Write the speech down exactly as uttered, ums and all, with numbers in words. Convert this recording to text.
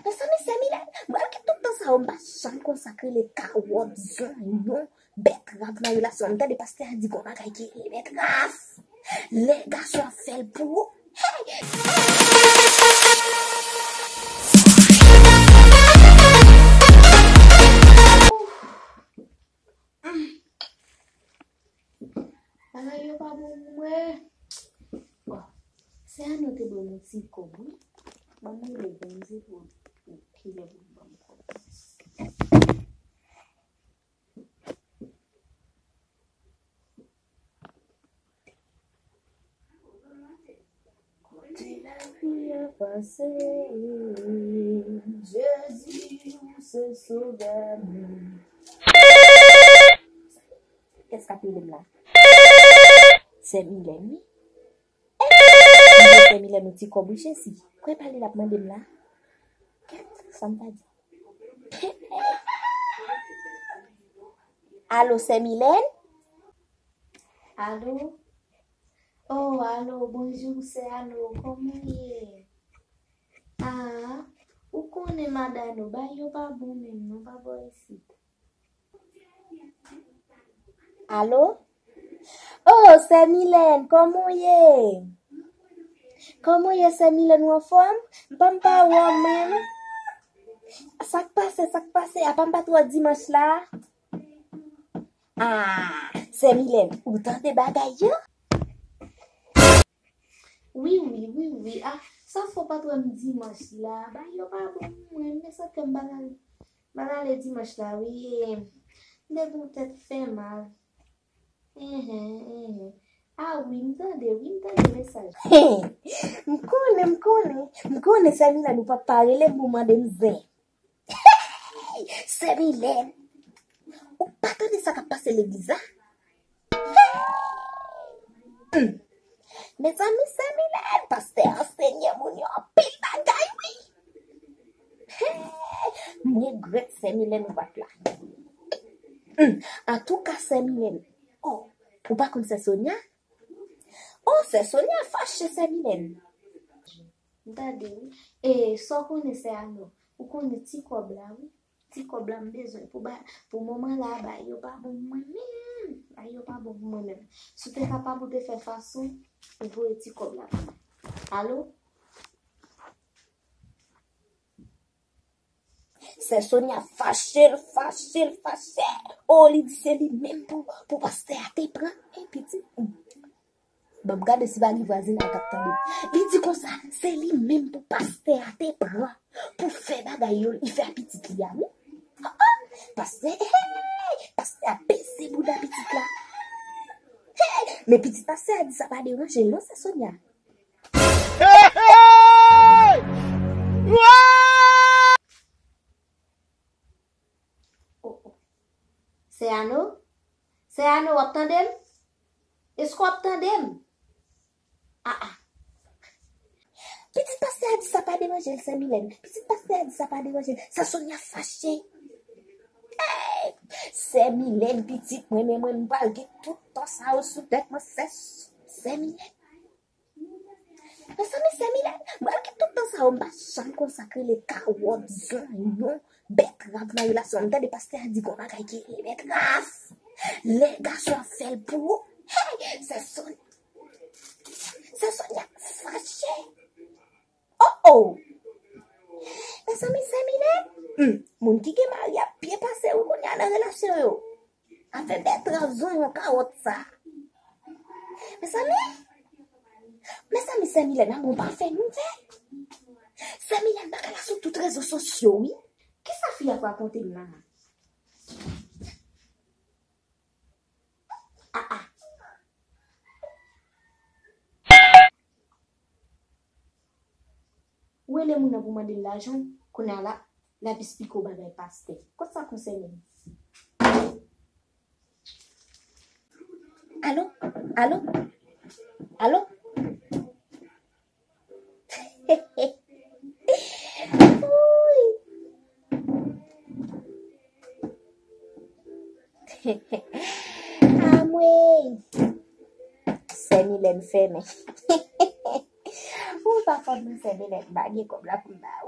Mezanmi, sè Milèn, mwen ki tout tan sa yo, m pa janm konn sa k rele kawòt, zonyon, bètrav nan relasyon. M tande pastè a di gon bagay ki rele bètrav. Lè gason ap fè l pou ou. Hey! Bagay yo pa bon pou mwen. Bon, sè a nou te ban m yon ti kòb, wi. Ban m rele Bondye pou, pou kilè pou l ban m kòb. Kote lavi a pase, Jezi, ou se sovè mwen. Kiyès k ap rele m la? Sè Milèn, wi. Mwen fè Milèn yon ti kòb wi Jezi. Kwè pa li l ap mande m la. Kèt, sa m ta di. Alo, sè Milèn? Alo? Oh, alo, bonjou, sè Ano, kòman w ye? Ah, ou konnen madanm nou, bagay yo pa bon menm non, pa bò isit. Alo? Oh, sè Milèn, kòman w ye? Kòman w ye, sè Milèn, ou anfòm? M pa m pa wè w menm. Sa k pase, sa k pase? Apa m pa t wè w dimanch la? Ah, sè Milèn, ou tande bagay yo? Wi, wi, wi, wi. Ah, sa fè w pa t wè m dimanch la. Bagay yo pa bon pou mwen, men sa fè m pa t al, m pa t ale dimanch la, wi. E, m te gen yon tèt fè mal. Enhen, enhen. Ah wi, m tande, wi, m tande mesaj. M konnen, m konnen. M konnen, sè Milèn, ou pa pa rele m pou mande m zen. Sè Milèn, ou pa tande sa k ap pase legliz la? Hmm. Mezanmi, sè Milèn, pastè a ansenye moun yo anpil bagay, wi. Hey, m regrèt sè Milèn ou pa t la. Hmm. Antouka, sè Milèn, oh, ou pa konn sè Sonya? Oh, sè Sonya fache, sè Milèn. M tande wi. E sa w konnen sè Ano, ou konnen ti kòb la wi. Ti kòb la m bezwen pou ba, pou moman la, bagay yo pa bon pou mwen menm. Bagay yo pa bon pou mwen menm. Si w te kapab ou te fè fason pou voye ti kòb la pou mwen. Alo? Sè Sonya fache l, fache l, fache. Oh, li di se li menm pou, pou pastè a te pran. E pitit. Ban m gade si pa gen vwazinay k ap tande m. Li di konsa, se li menm pou pastè a te pran pou fè bagay yo, li fè a pitit li a, wi. Ah, ah, pastè, hey, pastè a peze bouda pitit la. Hey, men pitit pastè a di sa pa deranje l non, sè Sonya. Hey, hey! Wa! Oh, oh. Sè Ano? Sè Ano, w ap tande m? Èske w ap tande m? Ah, ah. Pitit pastè a di sa pa deranje l, sè Milèn. Pitit pastè a di sa pa deranje l. Sè Sonya fache. Hey! Sè Milèn, pitit mwen, men mwen, m pral gen tout tan sa yo sou tèt mwen, sè, sè Milèn. Mezanmi, sè Milèn, mwen ki tout tan sa yo, m pa janm konn sa k rele kawòt, zonyon, bètrav nan relasyon. M tande pastè a di gon bagay ki rele bètrav. Lè gason ap fè l pou ou. Hey, sè Sonya. Sè Sonya fache. Oh, oh. Mezanmi, sè Milèn. Hmm, moun ki gen mari ap byen pase wi kounye a nan relasyon yo. Afè bètrav, zonyon, kawòt sa. Mezanmi. Mezanmi, sè Milèn, a bon pa fè nouvèl. Sè Milèn, bagay la sou tout rezo sosyo, wi. Kisa fi a rakonte m la? Ah, ah. Ou rele moun nan pou mande l lajan, kounye a la, l ap esplike w bagay pastè. Kot sa konsène m? Alo? Alo? Alo? Wouy! Anmwey! Sè Milèn fèmen. Ou pa fòt nan sè Milèn, m pa gen kòb la pou m ba ou.